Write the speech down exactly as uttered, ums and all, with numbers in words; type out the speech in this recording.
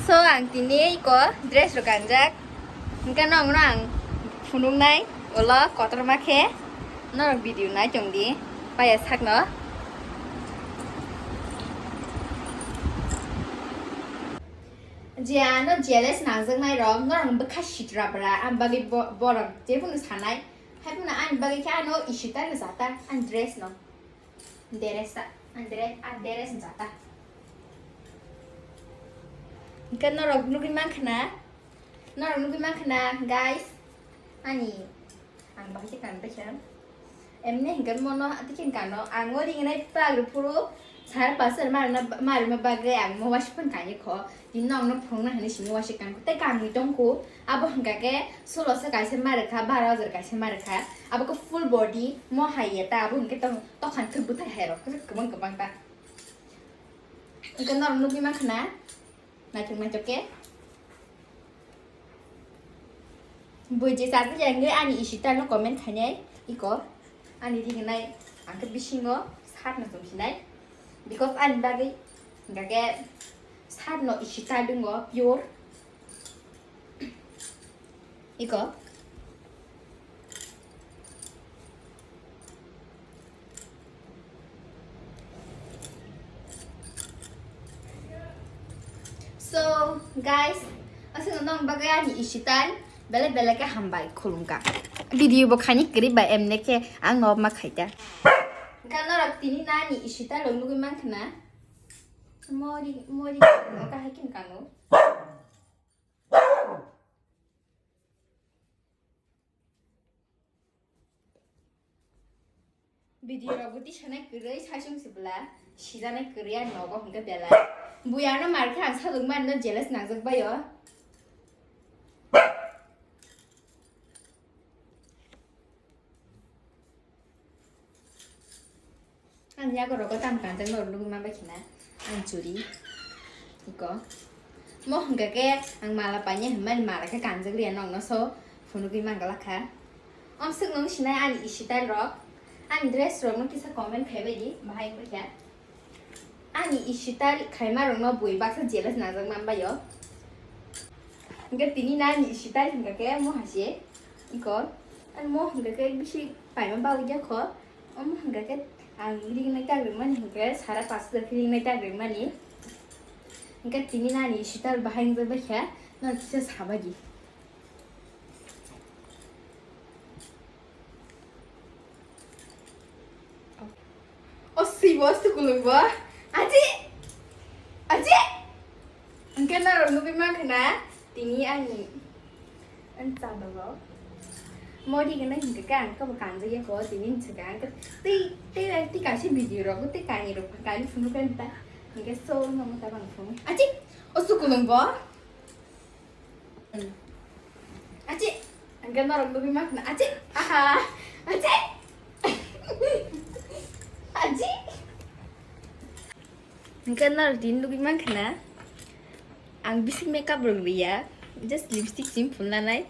So, ang tini iko dress rok kanjak. Hingke nong no ang phunuknai ulo kotorma khe norok video nai tong di paya sakno. Je ano jealous nangjaknai rok norok bwkha sitra bra ang bagwi bo-, borok jephuru sanai. Haiphano ani bagwi khe ano isita no jata ani dress no. Dress ta, ani dress, ani dress no jata. Hingke norok nugwi mankha na, norok nugwi mankha na, guys. Ani, ang bahai khe kanwi baikha. Emne hingke mono tei khe kano, ang o ringnai pagri phuru sare pash marna, marima bagwi ang mo washi phan kanye kho. Tini nokno phunukna hinwi simi washi kankha tei kangwi tongkhu. Abo hingka khe solo se kaisa marikha, baro hajar kaisa marikha. Abo khe full body mo hai ya ta, abo hingke tong tokhan thwk bwthai hai rok kwbang kwbang ta. Hingke norok nugwi mankha na, naithok naithok khe. Bui je chajak ya hingke ani isita no comment khainai iko ani ringnai ang khe bisingo shirt no chumsinai because ani bagwi hingka khe shirt no isita dungo pure. Iko. So, guys, aswk nong bagwi ani isitan belai belai khe hambai khulumkha. Video bo khani kwrwi bai emne khe ang no ma khaita. Hingkha norok tini nani isitan rok nugwi mankha na? Mori, mori, kahai khe kanu. Video rok bo tisanai kwrwi, saichung se bwla sijanai kwrwi ani nogo hwnkhe belai. Bui ano mar khe ang sajwk mani no jealous nangjak bai o. Ang yago rogo tam kanjak no nugwi manbai khina. Ang churi. Iko. Mo hwnkha khe ang mala paine hwnmani mala khe kanjak liya nokno so phunugwi mangalakha. Omswk nung sinai ani isital rok. Ani dress rok no kisa comment khaibai di bahai wngkha. Ani isital khaima rok no bui baksa jealous nangjak manbai o. Hwnkhe tini na ani isital hwnkha khe mo hai se. Iko. Ani mo hwnkha khe bisi paima bagwi ya kho. Omo hwnkha khe ang ringnai tagringmani hwnkhe sara pash hajar khe ringnai tagringmani. Hwnkhe tini nani isital bahai wngjakbaikha, no kisa sabaidi. O swi bo, o sukulung bo. Aji! Aji! Hwnkhe norok nugwi mankha na, tini ani, ani chadoro. Modi gwnang hwnkhe khe ang kebo kanjak ya kho, tini hwnkhe ang khe tei, tei, tei kaisa video rok, tei kani rok, kani phunuk khe ta. Hwnkhe so, no, no, tabang phunuk. Achi! O sukulung bo. Achi! Hwnkhe norok nugwi mankha na, achi! Aha! Achi! Achi! Hwnkhe norok tini nugwi mankha na, ang bisi makeup rok riya, just lipstick sim phunlanai.